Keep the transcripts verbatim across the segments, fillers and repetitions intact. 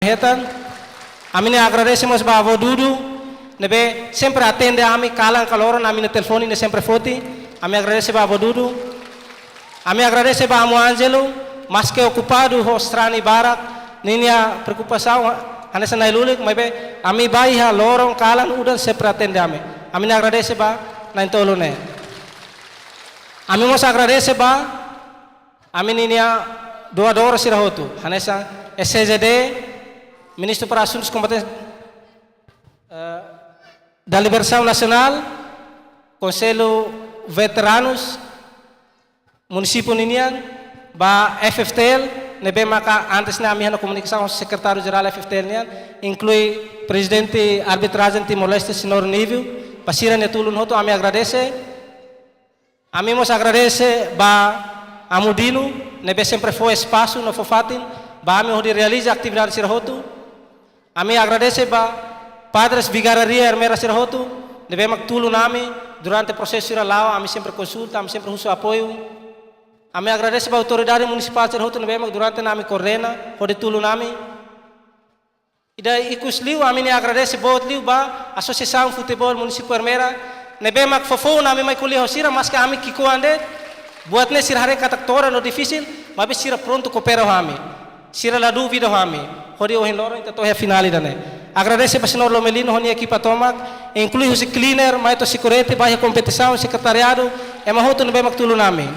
hetan. Ami-nia agradese mós ba avó Dudu, ne'ebé sempre atende ami kalan ka loron, ami-nia telefone ne'e sempre foti. Ami agradese ba avó Dudu. Ami agradese ba amu Ângelo, maske okupadu ho estrada barak, ninia preokupasaun hanesan na'in-lulik, maibé ami bá iha loron, kalan, udan sempre atende ami. Ami-nia agradese ba na'in-tolu ne'e. Ami mós agradese ba ami-nia doadór sira hotu, hanesan S C G D, Ministériu para Asuntus Kombatentes, eh, da Libertasaun Nasionál, Konsellu Veteranus, munisípiu ninian, ba F F T L, ne'ebé maka antes ne'e ami halo komunikasaun ho Sekretáriu Jerál F F T L nian, inklui Prezidente Arbitrajen Timor-Leste, Señór Nívio, ba sira-nia tulun hotu ami agradese. Ami mós agradese ba amu Dino, ne'ebé sempre fó espasu no fó fatin ba ami hodi realiza atividade sira hotu. Ami agradese ba padres vigária Ermera sira hotu, ne'ebé mak tulun ami durante prosesu sira la'o, ami sempre konsulta, ami sempre husu apoiu. Ami agradese ba autoridade munisipál sira hotu, ne'ebé mak durante ne'e ami koordena, hodi tulun ami. Ida ikus liu, ami-nia agradese boot liu ba Asosiasaun Futeból Munisípiu Ermera, ne'ebé mak foufoun ami mai ko'alia ho sira, maske ami ki'ikoan de'it, buat ne'e sira haree katak todan no difisil, maibé sira prontu koopera ho ami. Sira la duvida ho ami, hodi ohin loron ita to'o iha finál ida-ne'e. Agradese ba Señór Lomelino ho nia ekipa tomak, inklui husi cleaner, mai to'o security, ba iha kompetisaun, sekretariadu, ema hotu ne'ebé mak tulun ami.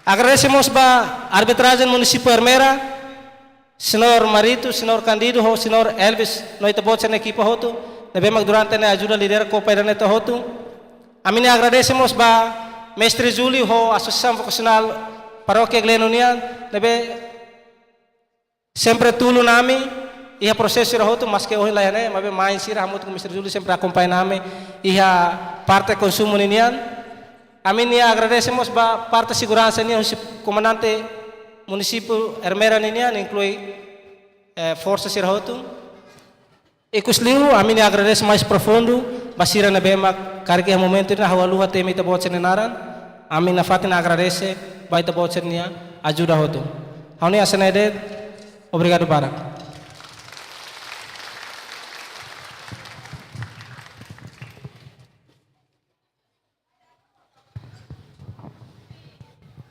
Agradese mós ba Arbitrajen Munisípiu Ermera, Señór Marito, Señór Candido, ho Señór Elvis, no ita-boot sira-nia ekipa hotu, ne'ebé mak durante ne'e ajuda lidera Kopa ida-ne'e to'o hotu. Ami-nia agradese mós ba Mestre Júlio ho Asosiasaun Vokasionál Parókia Gleno nian, ne'ebé sempre tulun ami iha prosesu sira hotu, maske ohin la iha ne'e, maibé main sira hamutuk ho Mestre Júlio sempre akompaña ami iha parte konsumu ninian. Ami-nia agradese mós ba parte seguransa nian husi komandante munisípiu Ermera ninian, inklui, eh, forsa sira hotu. Ikus liu, ami-nia agradese mais profundu ba sira ne'ebé mak karik iha momentu ne'e ha'u haluha temi ita-boot sira-nia naran. Ami nafatin agradese ba ita-boot sira-nia ajuda hotu. Ha'u-nia hanesan ne'e de'it, obrigadu barak.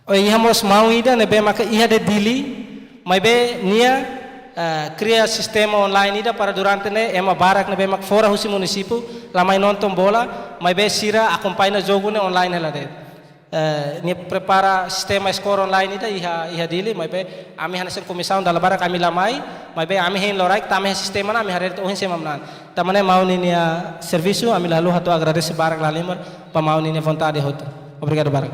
Oi, iha mós maun ida ne'ebé maka iha de'it Dili, maibé nia, eh, kria sistema online ida para durante ne'e ema barak ne'ebé mak fora husi munisípiu la mai nonton bola, maibé sira akompaña jogu ne'e online hela de'it. Eh, nia prepara sistema skor online ida iha, iha Dili, maibé ami hanesan komisaun dala barak ami la mai, maibé ami hein loraik, tama iha sistema ne'e ami haree de'it ohin sé mak manán. Tanba ne'e maun ninia servisu, ami la haluha atu agradese barak lahalimar ba maun ninia vontade hotu. Obrigadu barak.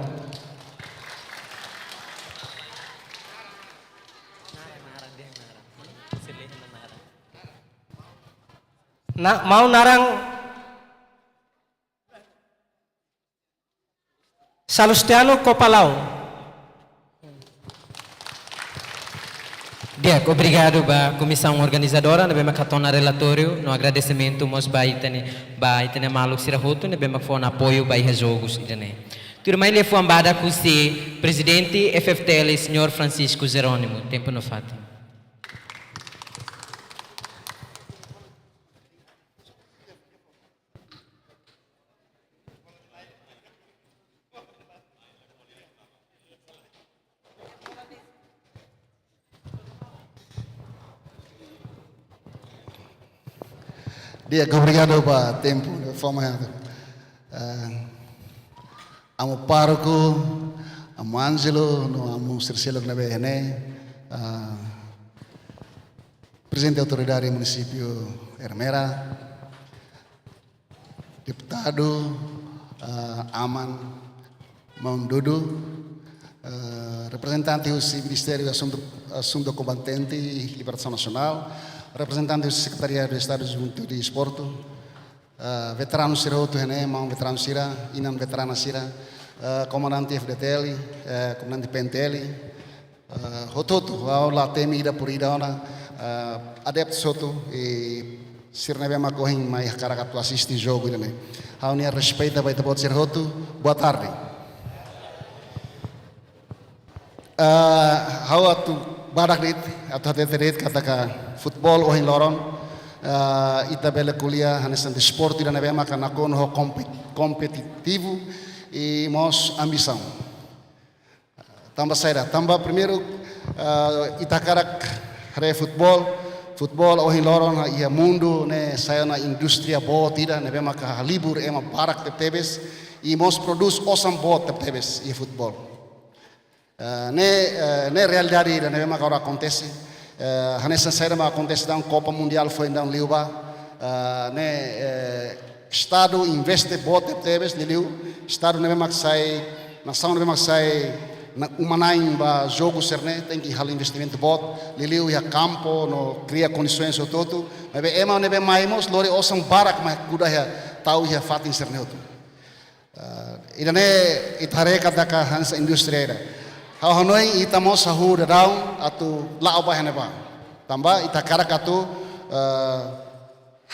Na, maun naran Salustiano Kopalau. Di'ak, obrigadu ba komisaun organizadora ne'ebé mak hato'o ona relatóriu, no agradesimentu mós ba ita-nia, ba ita-nia maluk sira hotu ne'ebé mak fó ona apoiu ba iha jogus ida-ne'e. Tuirmai liafuan badak husi Prezidente F F T L, Señór Francisco Jerónimo, tempu nafatin. Di'ak, obrigadu ba tempu, de forma, eh, amu pároku, amu Ângelo, no amu sira seluk ne'ebé iha ne'e, eh, Prezidente Autoridade Munisípiu Ermera, Deputadu, eh, Aman, Maun Dudu, eh, reprezentante husi Ministériu Asuntu, Asuntu Kombatente i Libertasaun Nasionál, reprezentante husi Sekretariadu Estadu Juventude i Desportu, eh, veteranu sira hotu iha ne'e, maun veteranu sira, inan veterana sira, eh, komandante F D T L, eh, komandante P N T L, eh, hotu-hotu, ha'u la temi ida por ida ona, eh, adeptus hotu, i sira ne'ebé mak ohin mai hakarak atu asiste jogu ida-ne'e. Ha'u-nia respeitu ba ita-boot sira hotu, boa tarde. Eh, ha'u atu Barak de'it, atu hatete de'it katak futebol ohin loron, ah, ita bele ko'alia hanesan desportu ida ne'ebé maka nakonu ho kompe-, kompetitivu i mós ambisaun. Tanba saida, tanba primeiru, ah, ita hakarak haree futebol, futebol ohin loron iha mundu ne'e sai ona indústria boot ida ne'ebé maka halibur ema barak tebetebes, i mós prodús osan boot tebetebes iha futebol. Ah, ne'e, ah, ne'e realidade ida ne'ebé maka agora akontese. Ah, hanesan saida mak akontese daudaun Copa Mundial foin daudaun liubá. Ah, ne'e, eh, Estadu investe boot tebetebes, liuliu Estadu ne'ebé mak sai, nasaun ne'ebé mak sai uma-na'in ba jogu sira-ne'e, tenke halo investimentu boot, liuliu iha kampu no kria kondisoens hotu-hotu. Maibé ema ne'ebé mai mós lori osan barak mak kuda iha, tau iha fatin sira-ne'e hotu. Ah, ida-ne'e ita haree katak hanesan indústria ida. Ha'u hanoin ita mós hahú daudaun atu la'o ba iha ne'ebá. Tanba ita hakarak atu, ah,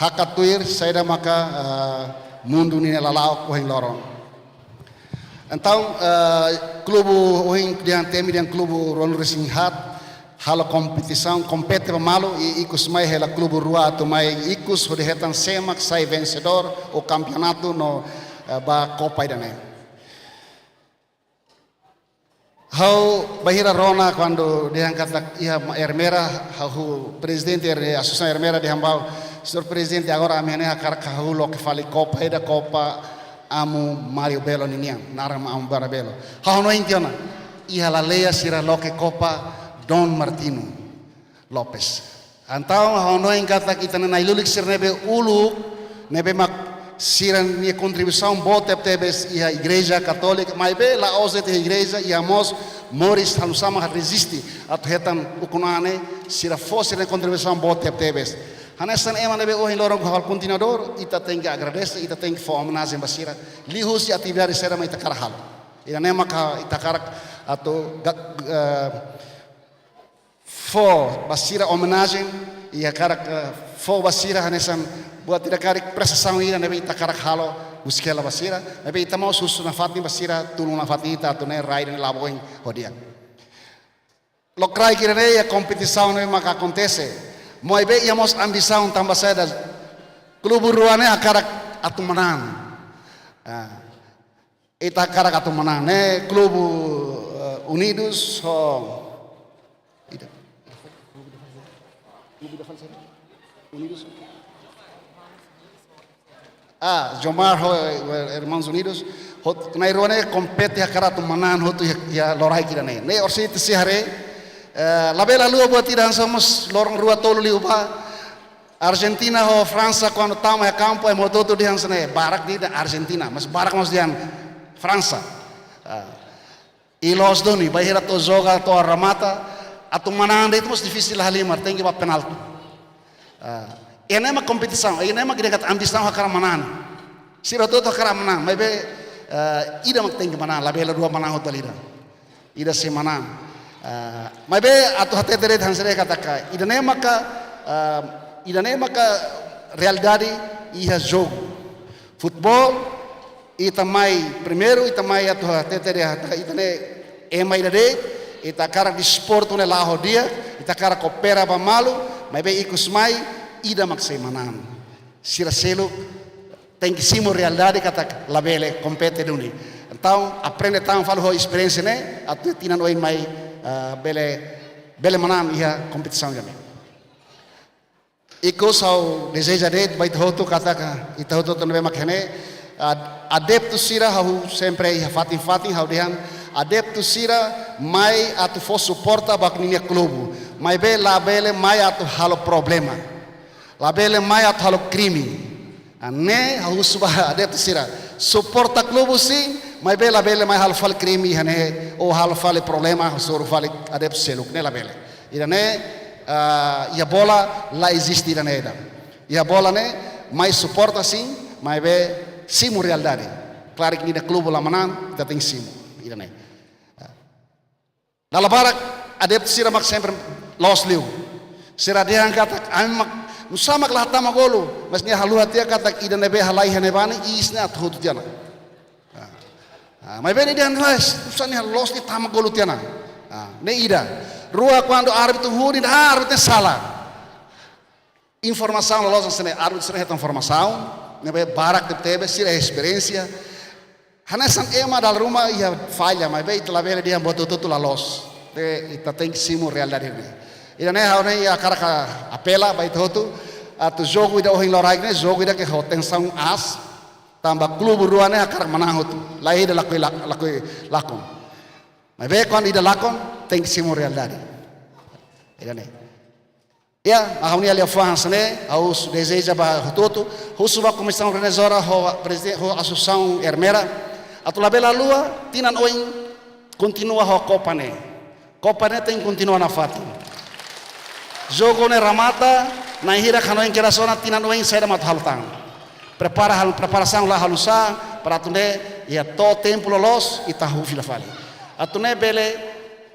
hakat tuir saida maka, ah, mundu ninia lala'ok ohin loron. Entaun, ah, klube ohin dehan temi dehan klube ruanulu-resin-haat, halo kompetisaun, kompete ba malu i ikus mai hela klube rua atu mai ikus hodi hetan sé mak sai vensedór ou kampeonatu no, eh, ba Copa ida-ne'e. Ha'u bainhira rona kuandu dehan katak iha Ermera, ha'u prezidente Ermera, Asosiasaun Ermera dehan ba ha'u, "Señór Prezidente, agora ami ne'e hakarak hahú loke fali Copa ida, Copa Amu Mário Belo ninian, naran Amu Mário Belo." Ha'u hanoin tiha ona, iha laleia sira loke Copa Dom Martinho Lopes. Entaun, ha'u hanoin katak ita-nia na'i-lulik sira ne'ebé uluk, ne'ebé mak sira-nia kontribuisaun boot tebetebes iha Igreja Katólika, maibé la'ós de'it iha igreja, iha mós moris hanesan ema reziste atu hetan ukun-an ne'e, sira fó sira-nia kontribuisaun boot tebetebes. Hanesan ema ne'ebé ohin loron halo kontinuadór, ita tenke agradese, ita tenke fó omenajen ba sira. Liuhusi atividade saida mak ita hakarak halo. Ida-ne'e maka ita hakarak atu ga-, eh, fó ba sira omenajen, i hakarak, eh, fó ba sira hanesan buat ida karik prestasaun ida ne'ebé ita hakarak halo husik hela ba sira, maibé ita mós husu nafatin ba sira, tulun nafatin ita atu nune'e rai ida-ne'e la'o ba oin ho di'ak. Lokraik ida-ne'e iha kompetisaun ne'ebé maka akontese. Maibé iha mós ambisaun tanba saida, klube rua ne'e hakarak atu manán. Ah. Ita hakarak atu manán, ne'e klube, eh, Unidos ho, ida. Klube da Falsa. Unidos. Ah, Jomar ho, eh, Irmãos Unidos. Ho, na'in-rua ne'e kompete hakarak atu manán hotu iha, iha lokraik ida-ne'e. Ne'e orsida ita sei haree, eh, labele haluha buat ida hanesan mós loron rua tolu liubá. Argentina ho Fransa kuandu tama iha kampu, ema hotu-hotu dehan hanesan ne'e, barak dehan Argentina, mas barak mós dehan Fransa. Ah, i loos duni, bainhira to'o joga, to'o remata, atu manán de'it mós difisil halimar, tenke ba penalti. Ah, ida-ne'e mak kompetisaun, ida-ne'e mak dehan katak ambisaun hakarak manán. Sira hotu-hotu hakarak manán, maibé, eh, ida mak tenke manán, labele rua manán hotu dala ida. Ida sei manán. Ah, maibé atu hatete de'it hanesan ne'e katak, ida-ne'e maka, ah, ida-ne'e maka realidade iha jogu. Futebol, ita mai, primeiru ita mai atu hatete de'it katak ita ne'e ema ida de'it, ita hakarak desportu ne'e la'o ho di'ak, ita hakarak koopera ba malu, maibé ikus mai, ida mak sei manán. Sira seluk tenke simu realidade katak labele kompete duni. Entaun, aprende tan fali ho esperiénsia ne'e, atu tinan oin mai, ah, bele, bele manán iha kompetisaun ida-ne'e. Ikus ha'u dezeja de'it ba ita hotu katak, ita hotu-hotu ne'ebé mak iha ne'e, ah, adeptu sira ha'u sempre iha fatin-fatin ha'u dehan, adeptu sira mai atu fó suporta ba ninia klube. Maibé labele mai atu halo problema. Labele mai atu halo krime. Ah, ne'e ha'u husu ba adeptu sira. Suporta klube sin, maibé labele mai halo fali krime iha ne'e, ou halo fali problema, hasoru fali adeptu seluk, ne'e labele. Ida-ne'e, ah, iha bola la eziste ida-ne'e ida. Iha bola ne'e, mai suporta sin, maibé simu realidade. Klarik nia klube la manán, ita tenke simu. Ida-ne'e. Dala barak, adeptu sira mak sempre loos liu. Sira dehan katak, ami mak, nusá mak la hatama golu, mas nia haluha tiha katak ida ne'ebé halai iha ne'ebá ne'e, iis ne'e atu hotu tiha ona. Ah, ah, maibé nia dehan, "Mas, nusá nia loos nia tama golu tiha ona." Ah, ne'e ida. Rua, kuandu árbitru huni, ah, árbitru sala. Informasaun loloos hanesan ne'e, árbitru sira hetan formasaun ne'ebé barak tebetebes, sira esperiénsia. Hanesan ema dala ruma iha falla, maibé ita labele dehan buat hotu-hotu la loos. Ita tenke simu realidade ne'e. Ida-ne'e ha'u ne'e hakarak apela ba ita hotu, atu jogu ida ohin loraik ne'e, jogu ida ke ho tensaun aas, tanba klube rua ne'e hakarak manán hotu. Laiha ida lakohi lak-, lakohi lakon. Maibé kuandu ida lakon, tenke simu realidade. Ida-ne'e. Ya, ha'u-nia liafuan hanesan ne'e, ha'u husu dezeja ba hotu-hotu, husu ba Komisaun Organizadora ho preziden, ho Asosiasaun Ermera, atu labele haluha, tinan oin kontinua ho Copa ne'e. Copa ne'e tenke kontinua nafatin. Jogu ne'e remata, na'in hirak hanoin kedas ona, tinan oin saida mak atu halo tan. Prepara hal-, preparasaun la halo sá, para atu nune'e, iha to'o tempu loloos, ita hahú fila fali. Atu nune'e bele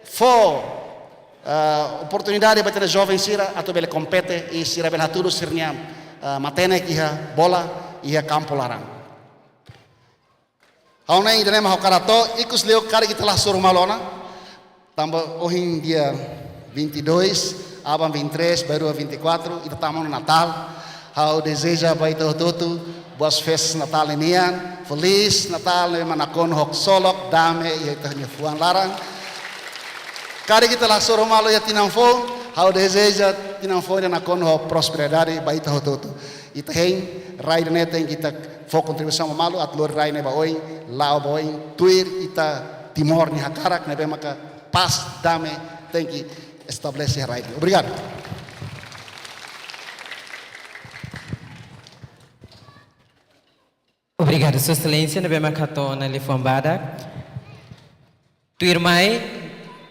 fó ah, oportunidade ba ita-nia joven sira atu bele kompete i sira bele hatudu sira-nia, ah, matenek iha bola, iha kampu laran. Ha'u ne'e ida-ne'e mak ha'u hakarak hato'o, ikus liu karik ita la hasoru malu ona. Tanba ohin dia vinte e dois, aban vinte e três, bainrua vinte e quatro, ita tama ona Natál. Ha'u dezeja ba ita hotu-hotu, boas festas Natál ninian, Feliz Natal, ne'ebé mak nakonu ho ksolok, dame, iha ita-nia fuan laran. Karik ita la hasoru malu iha tinan foun, ha'u dezeja tinan foun ida nakonu ho prosperidade ba ita hotu-hotu. Ita hein, rai ida-ne'e tenke ita fó kontribuisaun ba malu, atu lori rai ne'e ba oin, la'o ba oin, tuir ita Timor nia hakarak, ne'ebé maka pás, dame, tenke estabelese iha rai ne'e. Obrigadu. Obrigadu, Sua Exelénsia, ne'ebé mak hato'o ona liafuan badak. Tuirmai,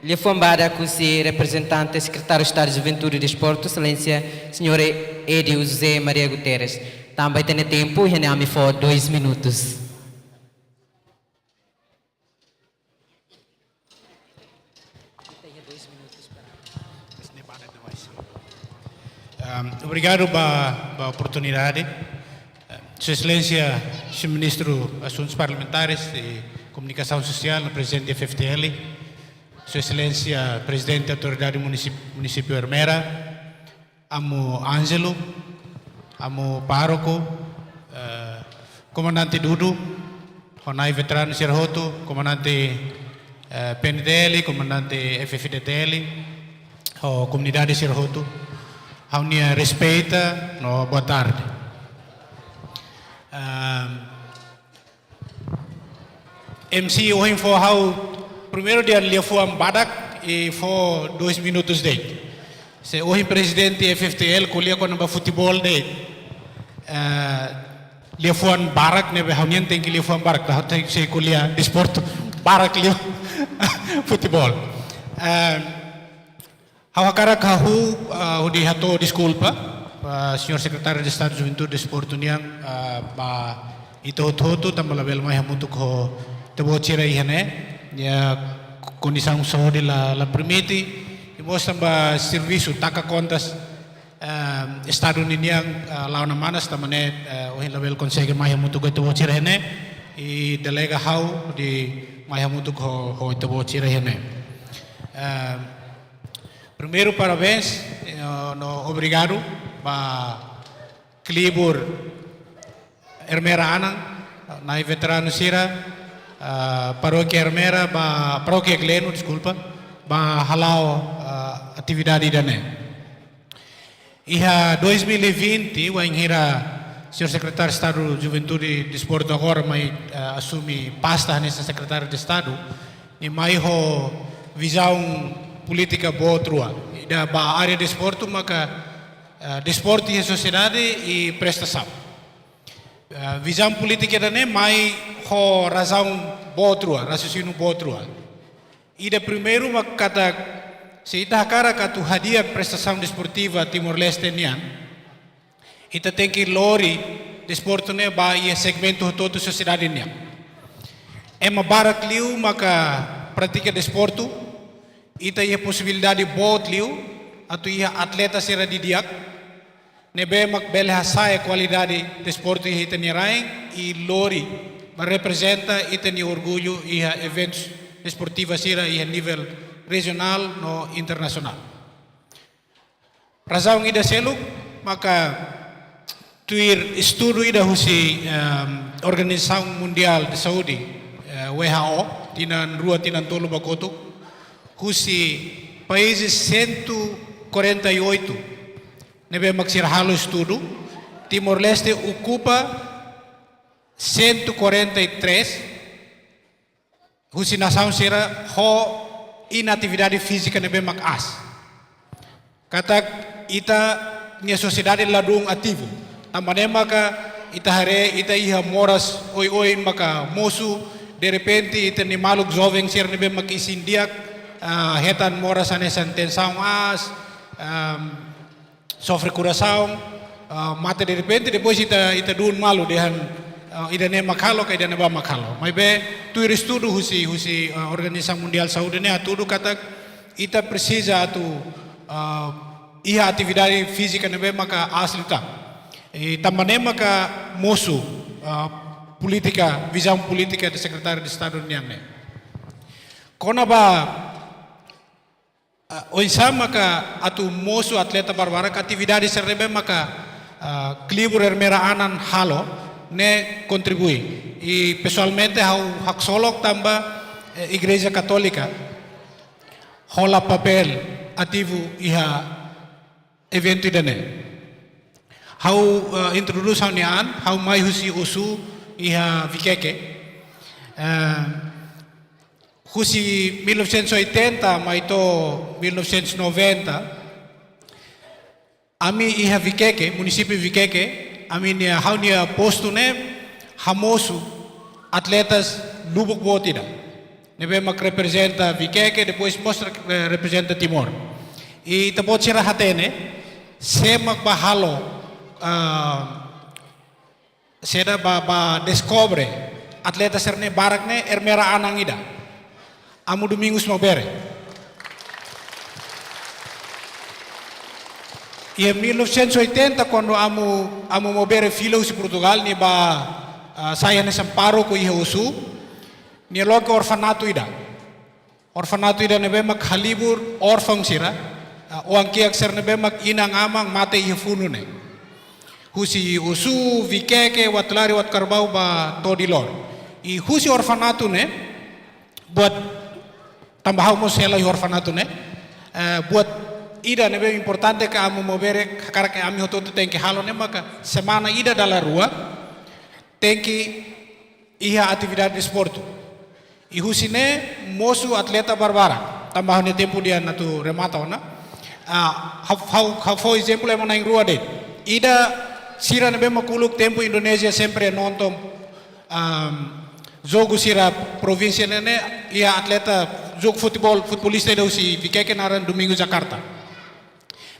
liafuan badak husi reprezentante Sekretáriu Estadu Juventude e Desportu, Exelénsia Señór Edio José Maria Guterres. Tanba ita-nia tempu, iha ne'e ami fó dois minutos. Ahm, obrigadu ba, ba oportunidade. Sua Exelénsia, Señór Ministru Asuntus Parlamentares e Komunikasaun Sosiál, no Prezidente F F T L. Sua Exelénsia, Prezidente Autoridade Munisip-, Munisípiu Ermera. Amu Ângelo, amu pároku, eh, Komandante Dudu, ho nai veteranu sira hotu, komandante, eh, P N D L, komandante F F D T L, ho komunidade sira hotu. Ha'u-nia respeita, no boa tarde. Ahm, M C ohin fó ha'u, primeiru dehan liafuan badak, i fó dois minutos de'it. Se ohin prezidente F F T L ko'alia kona-ba futeból de'it. Eh, liafuan barak ne'ebé ha'u-nian tenke liafuan barak, ha'u tenke sei ko'alia desportu barak liu futeból. Eh, Ha'u hakarak hahú, ah, hodi hato'o deskulpa ba Señór Sekretáriu de Estadu Juventude e Desportu nian, ah, ba ita hotu-hotu tanba labele mai hamutuk ho ita-boot sira iha ne'e. Nia kondisaun saúde la, la permite. I mós tanba servisu taka kontas, ah, Estadu ninian, ah, la'o ona manas tanba ne'e, ah, ohin labele konsege mai hamutuk ho ita-boot sira iha ne'e. I delega ha'u hodi mai hamutuk ho, ho ita-boot sira iha ne'e. Ah, Primeiru, parabéns, eh, no obrigadu ba klibur Ermera Anan, nai veteranu sira, ah, parókia Ermera, ba, parókia Gleno, deskulpa, ba hala'o, ah, atividade ida-ne'e. Iha dois mil e vinte, wainhira Señór Sekretáriu Estadu Juventude e Desportu agora mai, ah, asume pasta hanesan Sekretáriu de Estadu, nia mai ho vizaun polítika boot rua. Ida ba área desportu maka, eh, desportu iha sosiedade i prestasaun. Eh, vizaun polítika ida-ne'e mai ho razaun boot rua, raciocínio boot rua. Ida primeiru mak katak se ita hakarak atu hadi'a prestasaun desportiva Timor-Leste nian, ita tenke lori desportu ne'e ba iha segmentu hotu-hotu sosiedade nian. Ema barak liu maka pratika desportu, ita iha posibilidade boot liu atu iha atleta sira didi'ak, ne'ebé mak bele hasa'e kualidade desportu iha ita-nia rain i lori ba reprezenta ita-nia orgullu iha eventus desportiva sira iha nivel rejionál no internasionál. Razaun ida seluk maka tuir estudu ida husi, ehm, Organizasaun Mundiál de Saúde, eh, W H O, tinan rua, tinan tolu ba kotuk, husi países cento e quarenta e oito ne'ebé mak sira halo estudu, Timor-Leste okupa cento e quarenta e três, husi nasaun sira ho inatividade fízika ne'ebé mak aas. Katak ita-nia sosiedade ladún ativu. Tanba ne'e maka ita haree, ita iha moras oioin maka mosu, derrepente ita-nia maluk joven sira ne'ebé mak isin-di'ak, ah, hetan moras hanesan tensaun aas, ah, sofre korasaun, ah, mate derrepente, depois ita, ita duun malu dehan, ah, ida-ne'e mak halo ka ida-ne'ebá mak halo. Maibé tuir estudu husi, husi, ah, Organizasaun Mundiál Saúde ne'e hatudu katak ita presiza atu, ah, iha atividade fízika ne'ebé maka aas liután. I tanba ne'e maka mosu, ah, polítika, vizaun polítika de Sekretáriu de Estadu nian ne'e. Kona-ba, ah, oinsá maka atu mosu atleta barbarak, atividade sira ne'ebé maka, ah, klibur Ermera Anan halo ne'e kontribui. I pesoalmente ha'u haksolok tanba, eh, Igreja Katólika hola papél ativu iha eventu ida-ne'e. Ha'u, eh, introdús ha'u-nia an, ha'u mai husi Osu iha Viqueque. Eh, husi mil novecentos e oitenta mai to'o mil novecentos e noventa, ami iha Viqueque, munisípiu Viqueque, ami-nia, ha'u-nia postu ne'e hamosu atletas lubuk boot ida ne'ebé mak reprezenta Viqueque, depois mós re-, reprezenta Timor. I ita-boot sira hatene, sé mak bá halo, ah, sé ida bá, bá deskobre atleta sira-ne'e barak ne'e, Ermera Anan ida, Amu Domingos Maubere. Iha mil novecentos e oitenta, kuandu Amu, Amu Maubere fila husi Portugal, nia bá, ah, sai hanesan pároku iha Osu, nia loke orfanatu ida. Orfanatu ida ne'ebé mak halibur órfaun sira, ah, oan-kiak sira ne'ebé mak inan-aman mate iha funu ne'e. Husi Osu, Viqueque, Uatolari, Uatucarbau bá to'o Dili. I husi orfanatu ne'e, buat, tanba ha'u mós hela iha orfanatu ne'e, eh, buat ida ne'ebé importante ke Amu Maubere hakarak ke ami hotu-hotu tenke halo ne'e maka semana ida dala rua tenke iha atividade desportu. I husi ne'e mosu atleta barbarak. Tanba ha'u-nia tempu dehan atu remata ona. Ah, ha'u, ha'u, ha'u fó ezemplu ema na'in-rua de'it. Ida sira ne'ebé mak uluk tempu Indonézia sempre nonton, am, jogu sira provínsia ne'e, ne'e iha atleta jogu futeból, futebolista ida husi Viqueque naran Domingos Jakarta.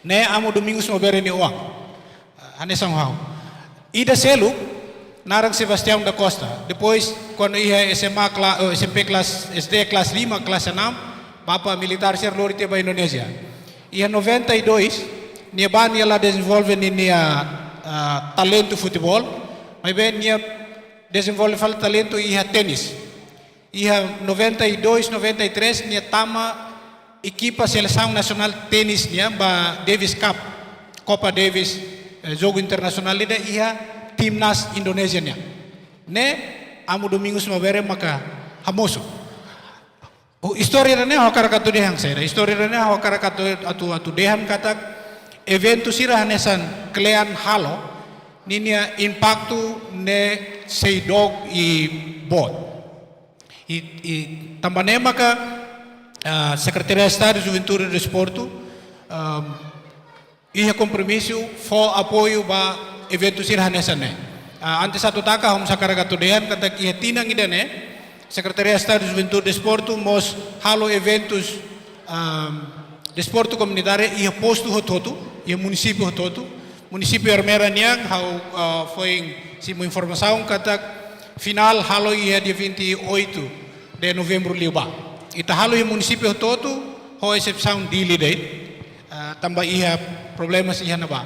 Ne'e Amu Domingos Maubere nia oan. Ah, hanesan ha'u. Ida seluk, naran Sebastião da Costa. Depois, kuandu iha S M A kla-, eh, S M P kelas, S D kelas lima, kelas enam, bapa militár sira lori tiha ba Indonézia. Iha noventa e dois, nia bá, nia la dezenvolve ninia, ah, talentu futeból, maibé nia dezenvolve fali talentu iha ténis. Iha noventa e dois, noventa e três, nia tama ekipa selesaun nasionál ténis nian ba Davis Cup, Copa Davis, eh, jogu internasionál ida iha timnas Indonézia nian. Ne'e Amu Domingos Maubere maka hamosu. O istória ida-ne'e ha'u hakarak atu dehan saida. Istória ida-ne'e ha'u hakarak atu, atu, atu dehan katak eventu sira hanesan kle'an halo, ninia impaktu ne'e sei dook i boot. I, i tanba ne'e maka, ah, Sekretaria Estadu Juventude i Desportu, ah, iha kompromisu fó apoiu ba eventu sira hanesan ne'e. Ah, antes atu taka, ha'u mós hakarak atu dehan katak iha tinan ida-ne'e, Sekretaria Estadu Juventude i Desportu mós halo eventus, ah, desportu komunitáriu iha postu hotu-hotu, iha munisípiu hotu-hotu. Munisípiu Ermera nian, ha'u, ah, foin simu informasaun katak finál halo iha dia vinte e oito de novembro liubá. Ita halo iha munisípiu hotu-hotu, ho esepsaun Dili de'it, ah, tanba iha problemas iha ne'ebá.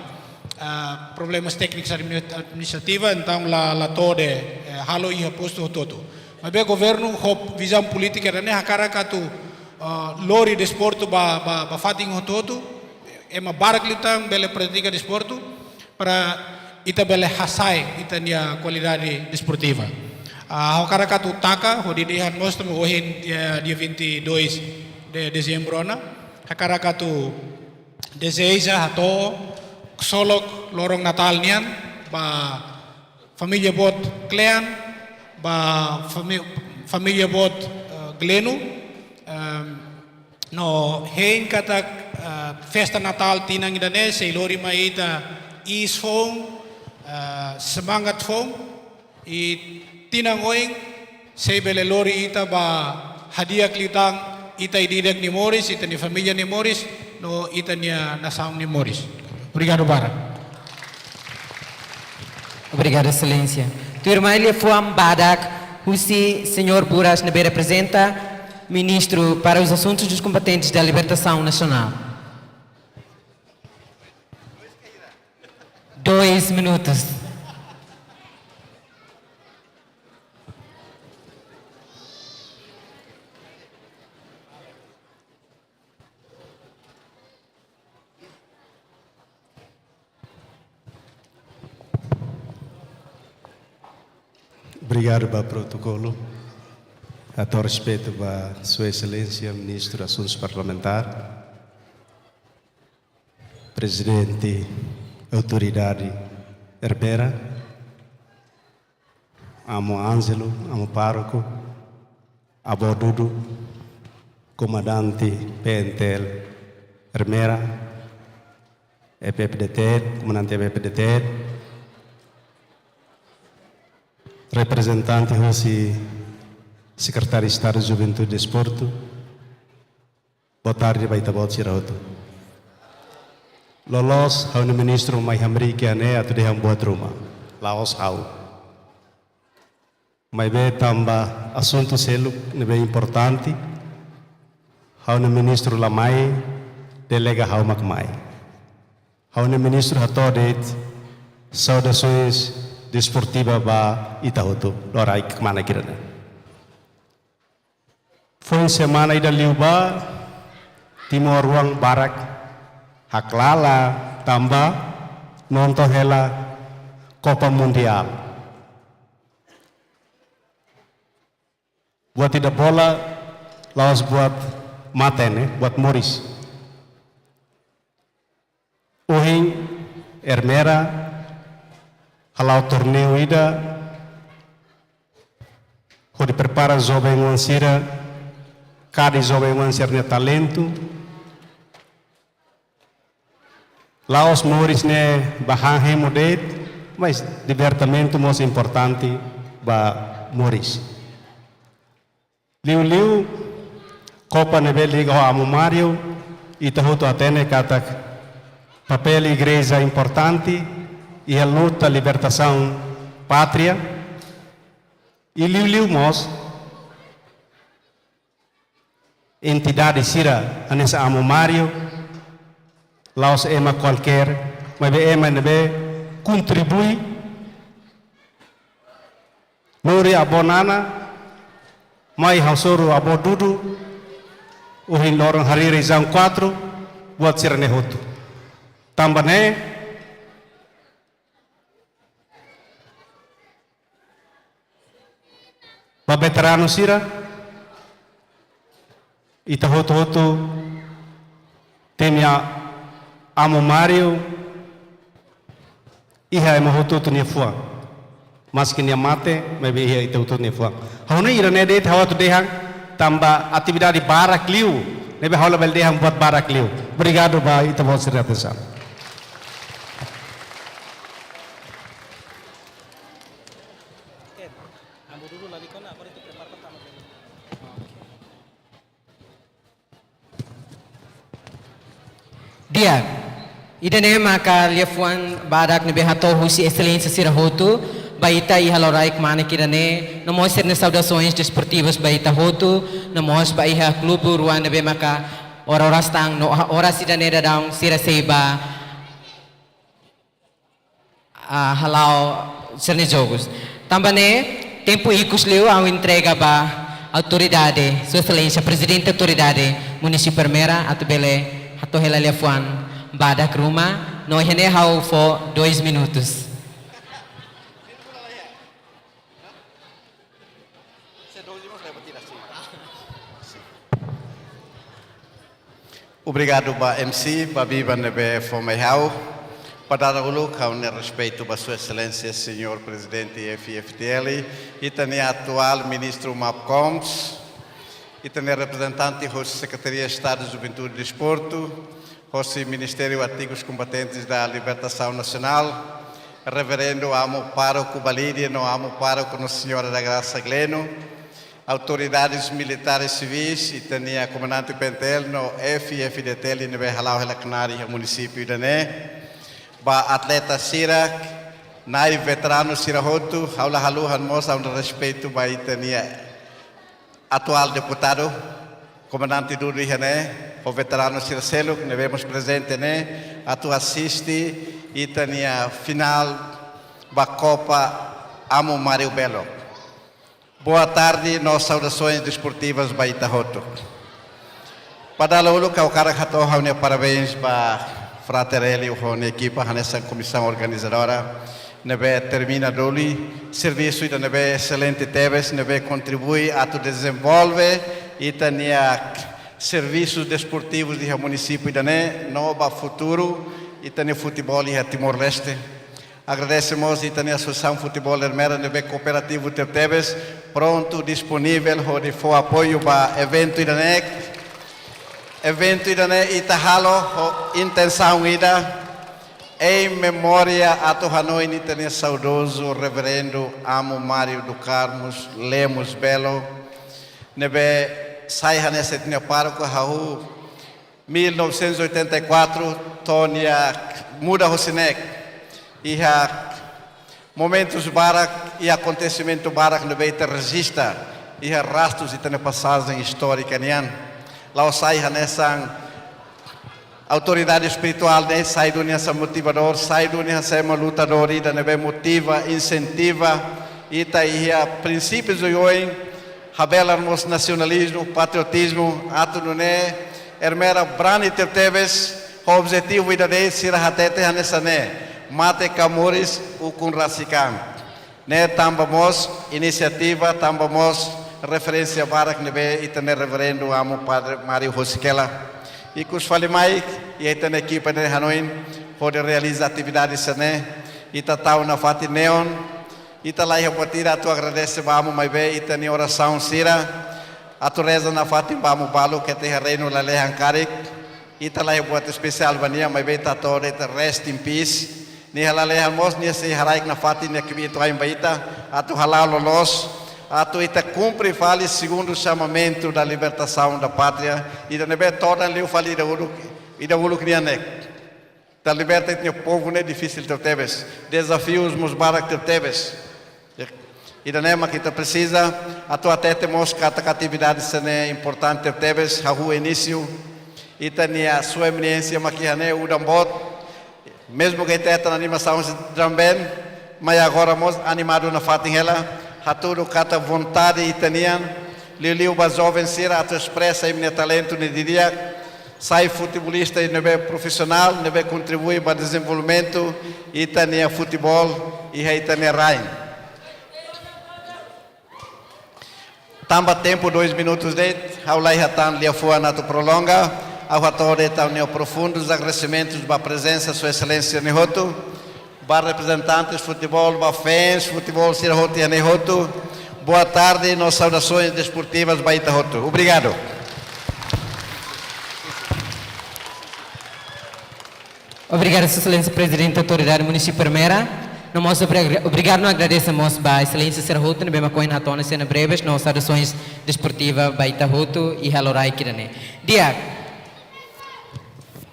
Ah, problemas téknikus admi-, administrativa, entaun la, la to'o de'it, eh, halo iha postu hotu-hotu. Maibé governu ho vizaun polítika ida-ne'e hakarak atu ah, lori desportu ba, ba, ba fatin hotu-hotu, ema barak liután bele pratika desportu, para ita bele hasa'e ita-nia kualidade desportiva. Ah, ha'u hakarak atu taka, hodi dehan mós tanba ohin dia, dia vinte e dois de dezembro ona, hakarak atu dezeja hato'o ksolok loron Natál nian ba família boot kle'an, ba fami-, família boot, eh, Gleno, ehm, no hein katak, eh, festa Natál tinan ida-ne'e sei lori mai ita iis foun, eh, semangat foun, i tinan oin sei bele lori ita ba hadi'a liután ita ida-idak nia moris, ita-nia família nia moris, no ita-nia nasaun nia moris. Obrigadu barak. Obrigadu, Exelénsia. Tuirmai liafuan badak husi señór Buras ne'ebé reprezenta Ministru para os Assuntos dos Combatentes da Libertação Nacional. Dois minutos. Obrigadu ba protokolu. Hato'o respeitu ba Sua Exelénsia Ministru Asuntus Parlamentár, Prezidente Autoridade Ermera, Amu Ângelo, Amu Pároku, Avó Dudu, Komandante P N T L Ermera, E P F D T, Komandante E P F D T, reprezentante hosi Sekretáriu Estadu Juventude e Desportu, boa tarde ba ita-boot sira hotu. Loloos, ha'u-nia ministru mai hamriik iha ne'e atu dehan buat ruma. La'ós ha'u. Maibé tanba asuntu seluk ne'ebé importante, ha'u-nia ministru la mai, delega ha'u mak mai. Ha'u-nia ministru hato'o de'it saudasoens desportiva ba ita hotu, loraik kmanek ida-ne'e. Foin semana ida liubá, timoroan barak haklalan tanba nonton hela Copa Mundial. Buat ida bola, la'ós buat mate ne'e, buat moris. Ohin, Ermera hala'o torneiu ida hodi prepara joven oan sira, kadi joven oan sira-nia talentu. La'ós moris ne'e ba han hemu de'it, mas divertimentu mós importante ba moris. Liuliu, Copa ne'ebé liga ho Amu Mário, ita hotu hatene katak papél igreja importante iha luta libertasaun pátria. I liuliu mós, entidade sira hanesan Amu Mário, la'ós ema kualkér, maibé ema ne'ebé kontribui, lori Avó Nana, mai hasoru Avó Dudu, ohin loron harii Rejiaun quatro, buat sira-ne'e hotu. Tanba ne'e, ba veteranu sira, ita hotu-hotu temi a Amu Mário, iha ema hotu-hotu nia fuan. Maski nia mate, maibé iha ita hotu-hotu nia fuan. Ha'u hanoin ida-ne'e de'it ha'u atu dehan, tanba atividade barak liu, ne'ebé ha'u labele dehan buat barak liu. Obrigadu ba ita-boot sira-nia atensaun. Di'ak, ida-ne'e maka liafuan badak ne'ebé hato'o husi Exelénsia sira hotu, ba ita iha loraik kmanek ida-ne'e, no mós sira-nia saudasoens desportivas ba ita hotu, no mós ba iha klube rua ne'ebé maka oras-oras tan, no oras ida-ne'e daudaun sira sei ba ah, hala'o sira-nia jogus. Tanba ne'e, tempu ikus liu ha'u entrega ba Autoridade, Sua Exelénsia Prezidente Autoridade Munisípiu Ermera, atu bele hato'o hela liafuan badak ruma, no iha ne'e ha'u fó dois minutos. Obrigadu ba M C, ba biban ne'ebé fó mai ha'u. Ba dala uluk, ha'u-nia respeitu ba Sua Exelénsia Señór Prezidente F I F T L, ita-nia atuál Ministru MAPCOMS, ita-nia reprezentante hosi Sekretaria Estadu Juventude e Desportu, hosi Ministériu Antigos Combatentes da Libertação Nacional, Reverendu Amu Pároku Balide, no Amu Pároku Nossa Senhora da Graça Gleno, autoridades militares sivis, ita-nia Komandante P N T L, no F I F D T L, ne'ebé hala'o hela knaar iha munisípiu ida-ne'e, ba atleta sira, na'i veteranu sira hotu, ha'u la haluha mós ha'u-nia respeitu ba ita-nia atuál deputadu, Komandante Dudu iha ne'e, ho veteranu sira seluk ne'ebé mós prezente ne'e, atu asiste ita-nia finál ba Kopa Amu Mário Belo. Boa tarde, no saudações desportivas ba ita hotu. Ba dala uluk ha'u hakarak hato'o ha'u-nia parabéns ba Frater Hélio ho nia ekipa, hanesan komisaun organizadora, ne'ebé termina duni servisu ida ne'ebé exelente tebes, ne'ebé kontribui atu dezenvolve ita-nia servisus desportivus iha munisípiu ida-ne'e, no ba futuru ita-nia futeból iha Timor-Leste. Agradese mós ita-nia Asosiasaun Futeból Ermera ne'ebé kooperativu tebetebes, prontu, disponivel hodi fó apoiu ba eventu ida-ne'e. Eventu ida-ne'e ita halo ho intensaun ida, em memória atu hanoin ita-nia saudozu Reverendu Amu Mário do Carmo Lemos Belo, ne'ebé sai hanesan ita-nia pároku hahú mil novecentos e oitenta e quatro, to'o nia muda hosi ne'e. Iha momentus barak, iha akontesimentu barak ne'ebé ita rejista, iha rastus ita-nia pasajen istórika nian. La'ós sai hanesan autoridade espirituál ne'e, sai duni hanesan motivadór, sai duni hanesan ema lutadór ida ne'ebé motiva, insentiva ita iha prinsípius oioin, habelar mós nasionalizmu, patriotizmu, atu nune'e Ermera brani tebetebes, ho objetivu ida-ne'e sira hatete hanesan ne'e: mate ka moris, ukun rasik an. Ne'e tanba mós inisiativa, tanba mós referénsia barak ne'ebé ita-nia Reverendu Amu Padre Mário hosi hela. Ikus fali mai, iha ita-nia ekipa ne'e hanoin hodi realiza atividade sira-ne'e, ita tau nafatin neon, ita laiha buat ida atu agradese ba Amu maibé ita-nia orasaun sira, atu reza nafatin ba Amu balu ke iha reinu lalehan karik. Ita laiha buat espesiál ba nia, maibé ita hato'o de'it rest in peace. Nia lalehan mós, nia sei haraik nafatin nia kbiit-oan ba ita, atu hala'o loloos, atu ita kumpre fali segundu chamamento da libertação da pátria, ida ne'ebé todan liu fali ida uluk, ida uluk nian ne'e. Atu liberta ita-nia povu ne'e difisil tebetebes. Dezafius mós barak tebetebes. Ida-ne'e mak ita presiza, atu hatete mós katak atividade sira-ne'e importante tebetebes, hahú inísiu. Ita-nia Sua Eminénsia mak iha ne'e udan boot. Mezmu ke ita hetan animasaun husi drum band, maibé agora mós animadu nafatin hela, hatudu katak vontade ita-nian, liuliu ba joven sira atu espresa imi-nia talentu ne'e didi'ak, sai futebolista ne'ebé profisionál, ne'ebé kontribui ba dezenvolvimentu ita-nia futeból iha ita-nia rain. Tanba tempu dois minutus de'it, ha'u laiha tan liafuan atu prolonga, ha'u hato'o de'it ha'u-nia profundus agradesimentus ba prezensa Sua Exelénsia nia hotu, ba reprezentante futeból, ba fans futeból sira hotu iha ne'e hotu. Boa tarde, no saudações desportivas ba ita hotu. Obrigadu. Obrigadu, Sua Exelénsia Prezidente Autoridade Munisípiu Ermera. No mós obri-, obrigadu no agradese mós ba Exelénsia sira hotu ne'ebé mak ohin hato'o ona sira-nia breves no saudações desportivas ba ita hotu iha loraik ida-ne'e. Di'ak,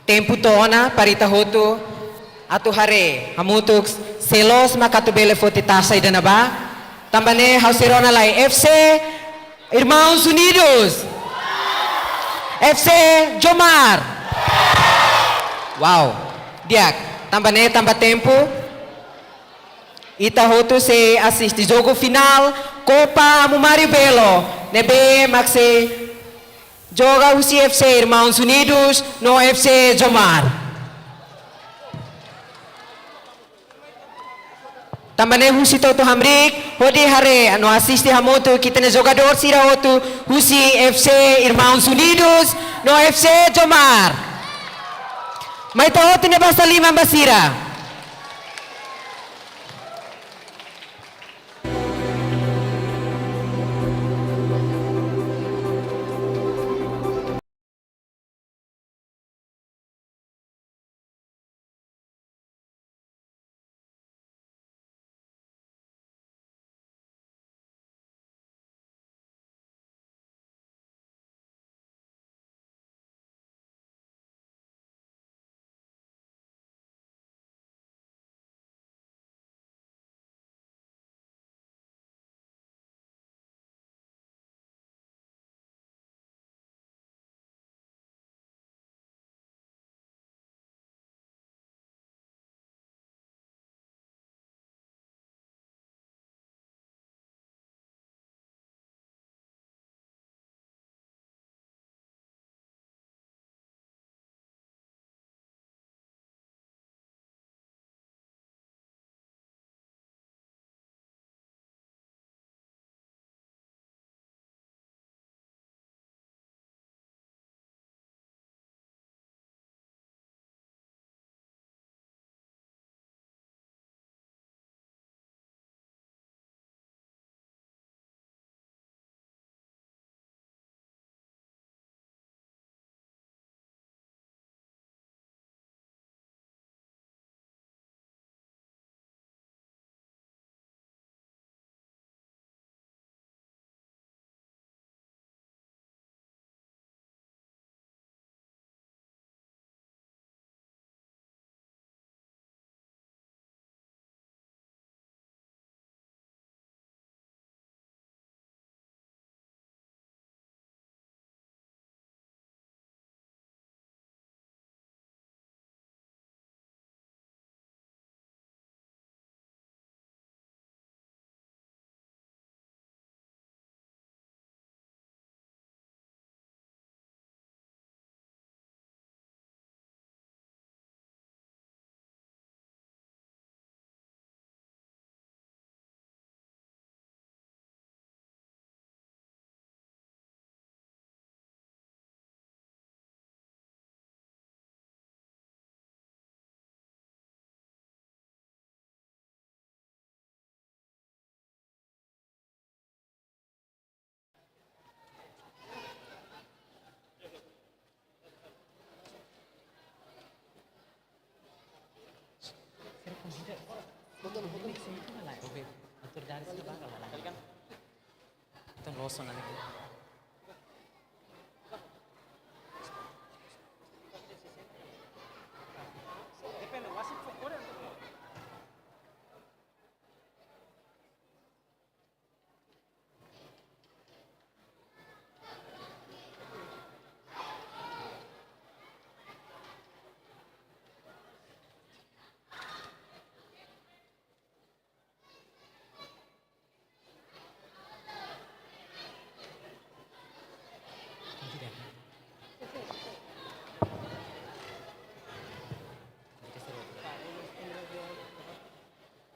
tempu to'o ona para ita hotu atu haree hamutuk sé loos maka atu bele foti tasa ida-ne'ebá. Tanba ne'e ha'u sei rona lai: F C Irmãos Unidos, F C Jomar. Wow. Di'ak, tanba ne'e, tanba tempu, ita hotu sei asiste jogu finál Kopa Amu Mário Belo. Ne'ebé mak sei joga husi F C Irmãos Unidos no F C Jomar. Tanba ne'e husu ita hotu hamriik, hodi haree no asiste hamutuk ita-nia jogadór sira hotu husi F C Irmãos Unidos no F C Jomar. Mai ita hotu ne'e basa liman ba sira.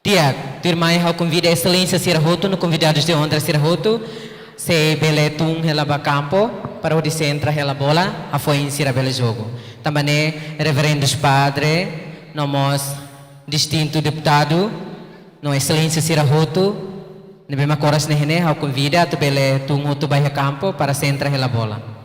Di'ak, tuirmai ha'u konvida Exelénsia sira hotu no konvidadus de onra sira hotu, sei bele tun hela ba kampu, para hodi sentra hela bola, hafoin sira bele jogu. Tanba ne'e, Reverendus Padre, no mós distintu deputadu, no Exelénsia sira hotu, ne'ebé mak oras ne'e ne'e, ha'u konvida atu bele tun hotu ba iha kampu, para sentra hela bola.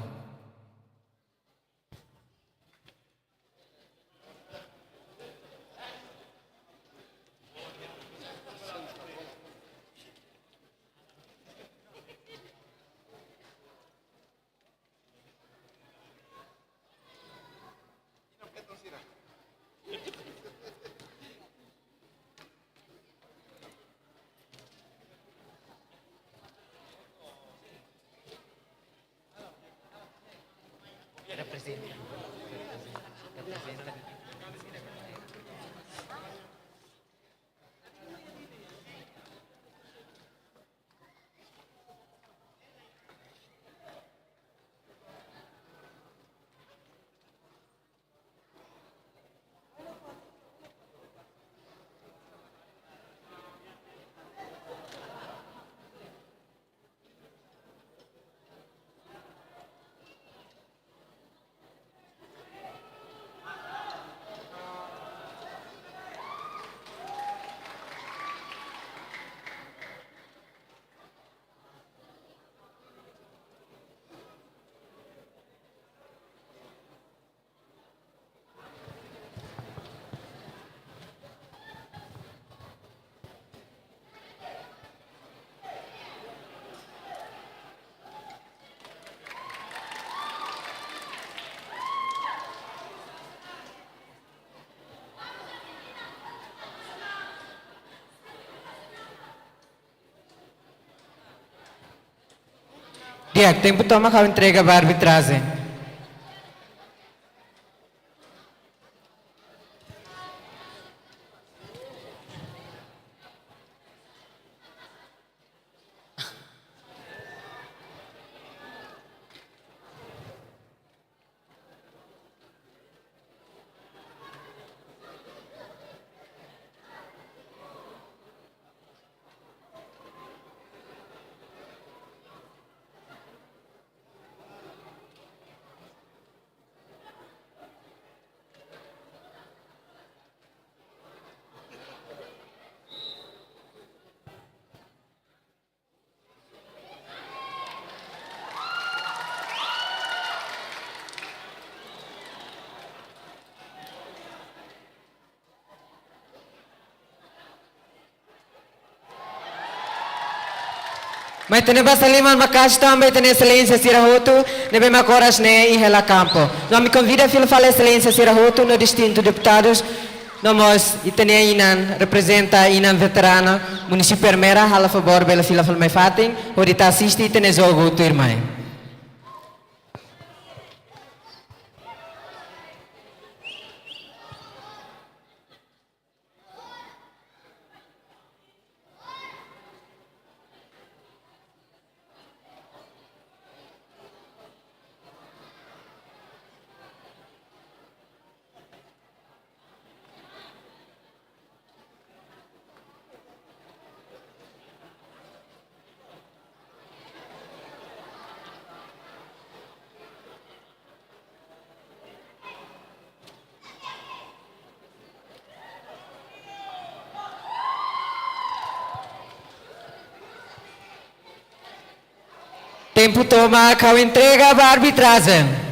Di'ak, tempu tomak ha'u entrega ba arbitrajen. Mai ita-nia basa liman maka'as tanba ita-nia exelénsia sira hotu ne'ebé mak oras ne'e iha hela kampu. No ami konvida fila fali exelénsia sira hotu no distintu deputadus, no mós ita-nia inan, reprezenta inan veterana Munisípiu Ermera, halo favór bele fila fali mai fatin hodi ita asiste ita-nia jogu tuirmai. Tempu tomak ha'u entrega ba arbitrajen.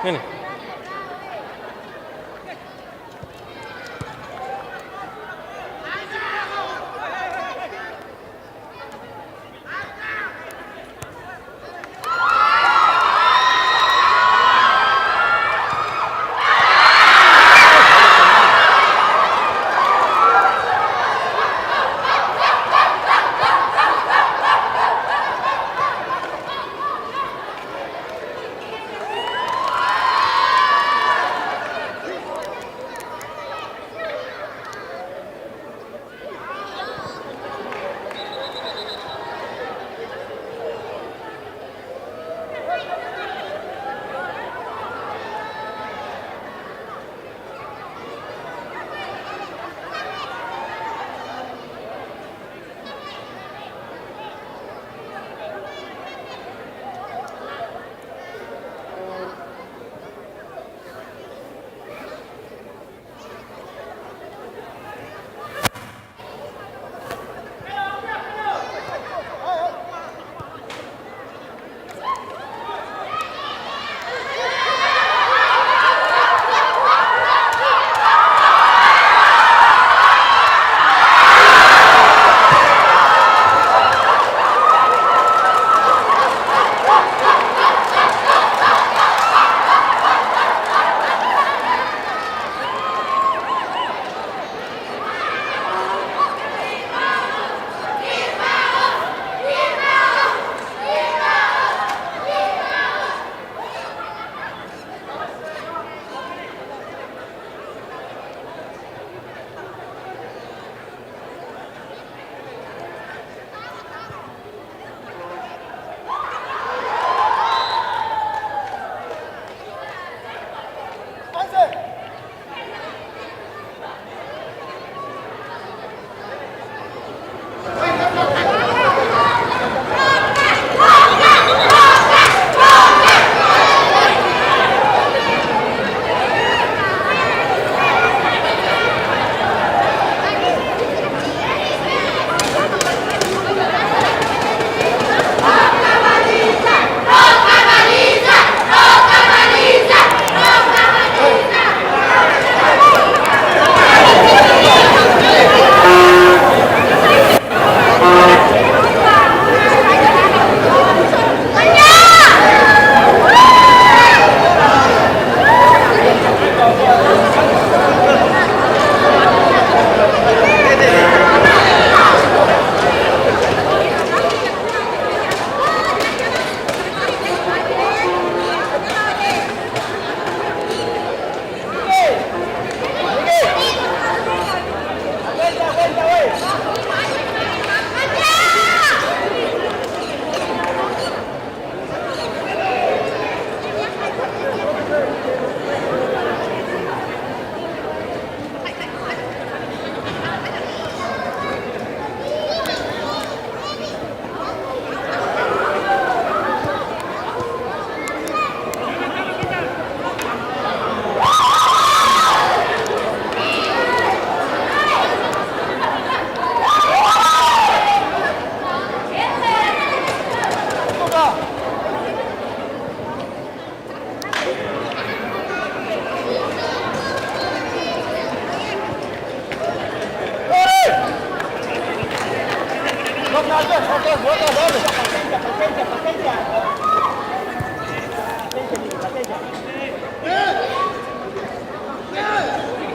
Ne'e ne'e.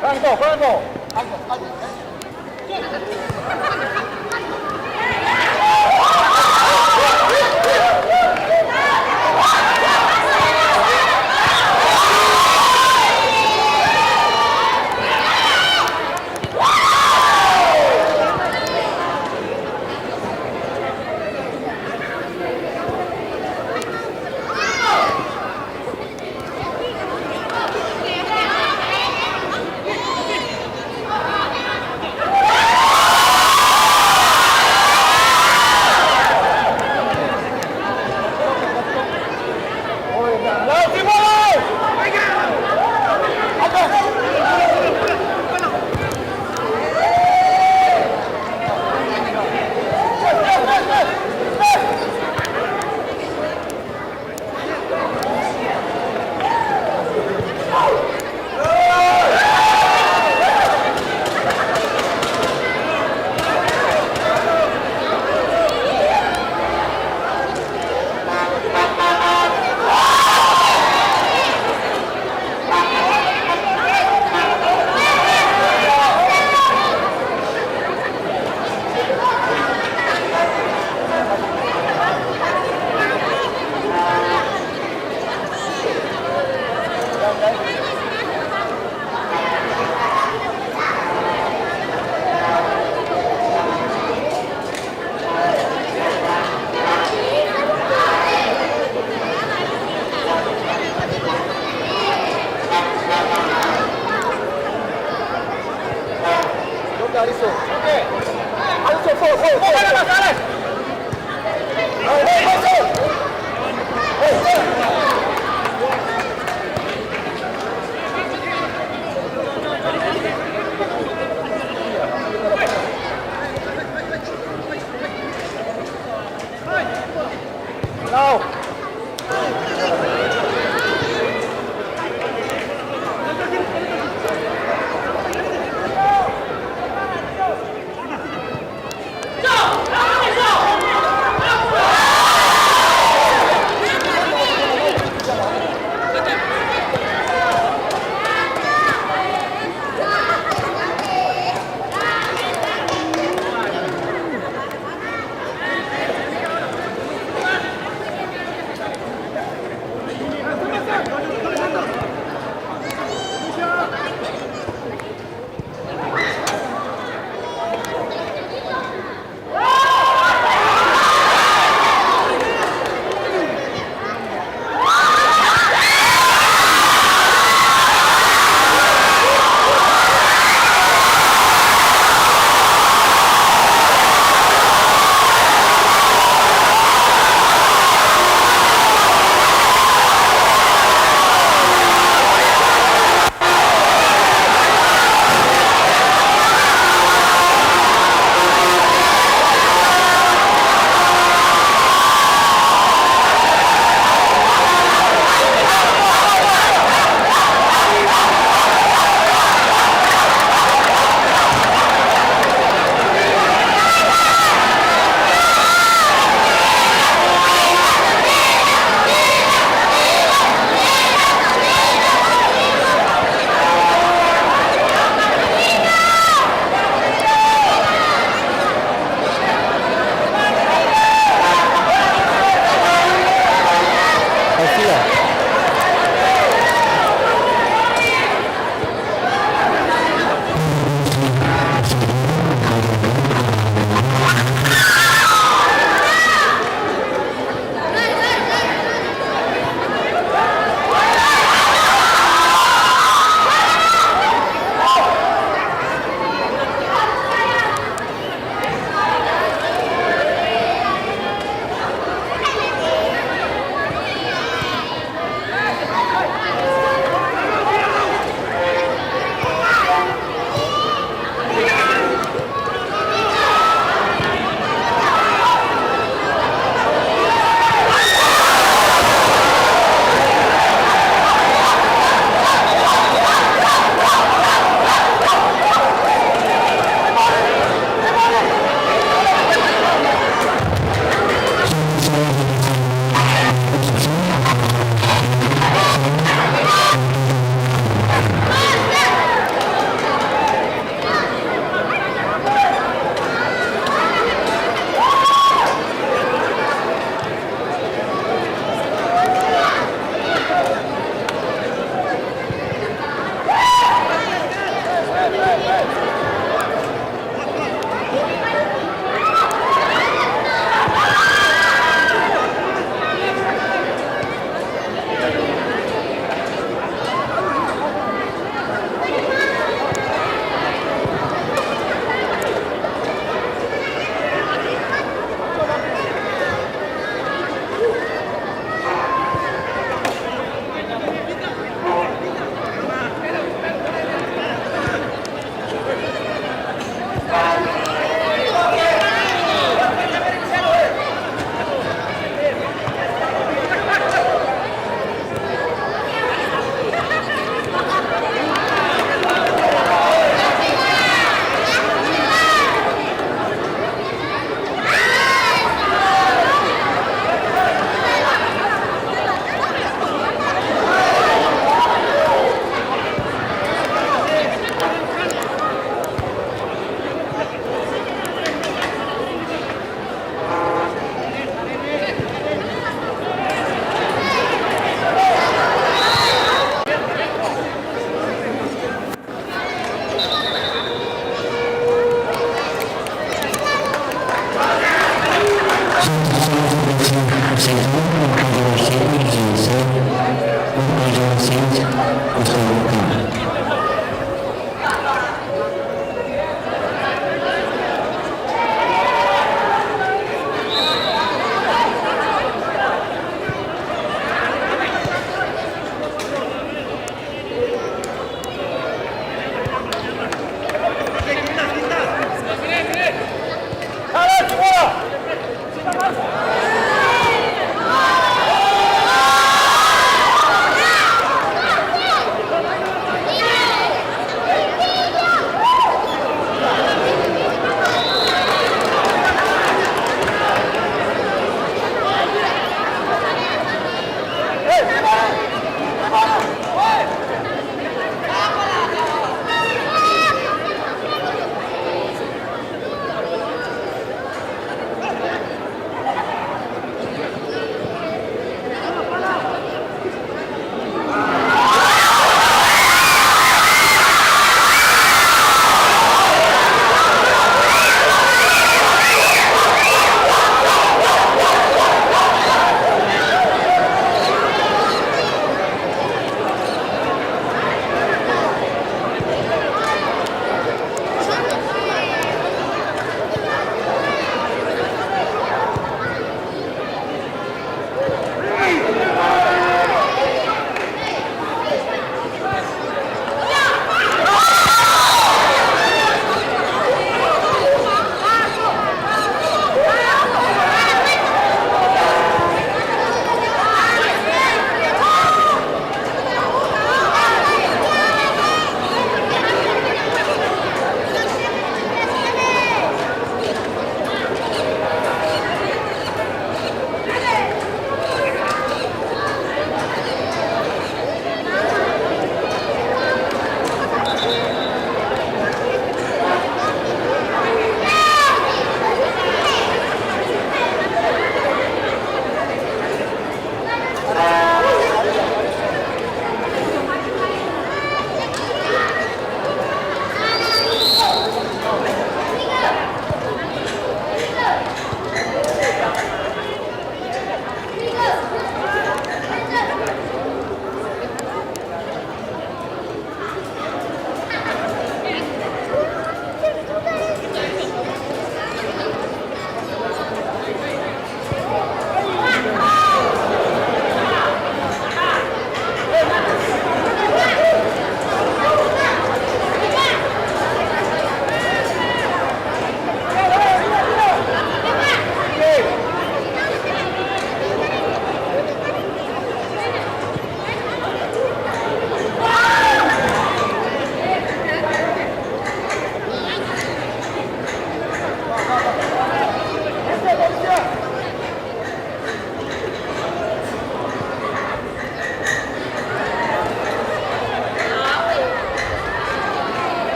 Franco, Franco.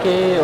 ke